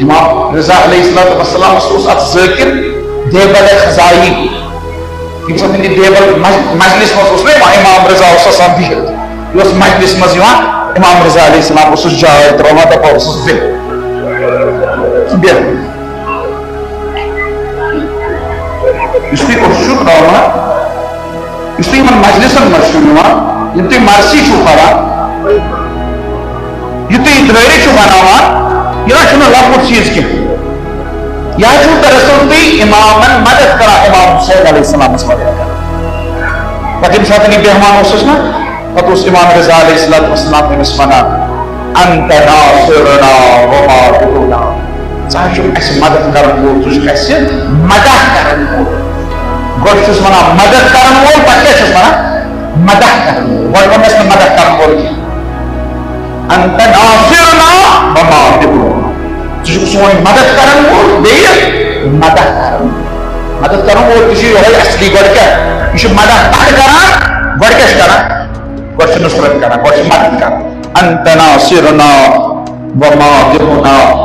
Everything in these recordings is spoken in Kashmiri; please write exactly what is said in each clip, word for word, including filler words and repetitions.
امام رضا علیہ الصلوۃ والسلام اوس اتھ ذاکر دیبل خزائی۔ ییٚمہِ ساتہٕ یہِ دیبل مج-، مجلس منٛز اوس نہ یِوان، امام رضا اوس آسان بِہِتھ، یہِ اوس مجلس منٛز یِوان، امام رضا علیہ السلام اوسُس جاے ترٛاوان، دَپان اوسُس، "بیٚہہ، بیٚہہ۔" یُس تُہۍ اوٚش چھُو ترٛاوان، یُس تُہۍ یِمن مجلسن منٛز چھُو نِوان، یِم تُہۍ مرثی چھُو پران، یہِ تُہۍ درٲرِ چھُو بناوان، یہِ نہ چھُنہٕ لۄکُٹ چیٖز کینٛہہ۔ یہِ حظ چھُو دراصل تُہۍ امامن مدد کران، امام حسین علیہ السلامس مدد کران۔ پتہٕ ییٚمہِ ساتہٕ یہِ بیہوان اوسُس نا، پتہٕ اوس امام رضا علیہ الصلوۃ والسلام أمِس ونان، "انت ناصرنا و مادحنا۔" ژٕ حظ چھُکھ اَسہِ مدد کرن وول، ژٕ چھُکھ اَسہِ مدح کرن وول۔ گۄڈٕ چھُس ونان مدد کرن وول، پتہٕ کیٛاہ چھُس ونان؟ مدح کرن وول۔ گۄڈٕ ووٚن مےٚ نہٕ مدد کرن وول کینٛہہ۔ انت ناصرنا و مادحنا۔ ژٕ چھُکھ سون مدد کرن وول، بیٚیہِ مدح کرن وول۔ مدد کرن وول تہِ چھُ یِہوٚے اصلی۔ گۄڈٕ کیٛاہ؟ یہِ چھُ مدح پتہٕ کران، گۄڈٕ کیٛاہ چھُ کران؟ گۄڈٕ چھُ نصرت کران، گۄڈٕ چھُ مدد کران۔ انت ناصرنا و مادحنا۔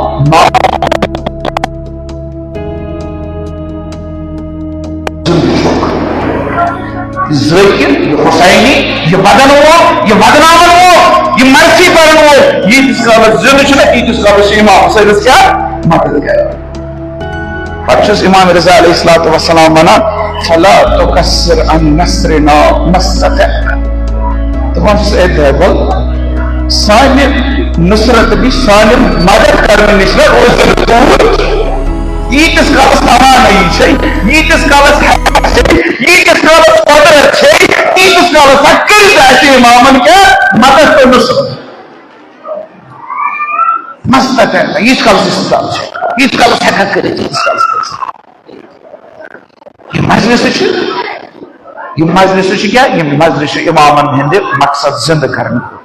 ذٲکر، یہِ حسینی، یہِ ودن وول، یہِ ودناون وول، یہِ مرثی پرن وول، ییٖتِس کالس زِندٕ چھُنہ، تیٖتِس کالس چھُ امام حسینس کیٛاہ؟ مدد کران۔ پتہٕ چھُس امام رضا علیہ الصلوۃ والسلام ونان، "فلا تقصر عن نصرنا ما استطعت۔" دپان چھُس، "اے دیبل، سانہِ نصرت نِش، سانہِ مدد کرنہٕ نِش نہ روزِ نہٕ دوٗر، ییٖتِس کالس توانٲیی چھے، ییٖتِس کالس ہٮ۪کتھ چھے، ییٖتِس کالس قۄدرت چھے، تیٖتِس کالس ہا کٔرِتھ اَسہِ امامن کیٛاہ؟ مدد تہٕ نصرت۔" ما استطعت، ییٖتِس کالس استطاعت چھے، ییٖتِس کالس ہٮ۪ککھ کٔرِتھ، ییٖتِس کالس کٔرِتھ۔ یہِ مجلس چھِ، یہِ مجلس چھِ کیٛاہ؟ یہِ مجلس چھِ امامن ہٕنٛدِ مقصد زِندٕ کرنہٕ۔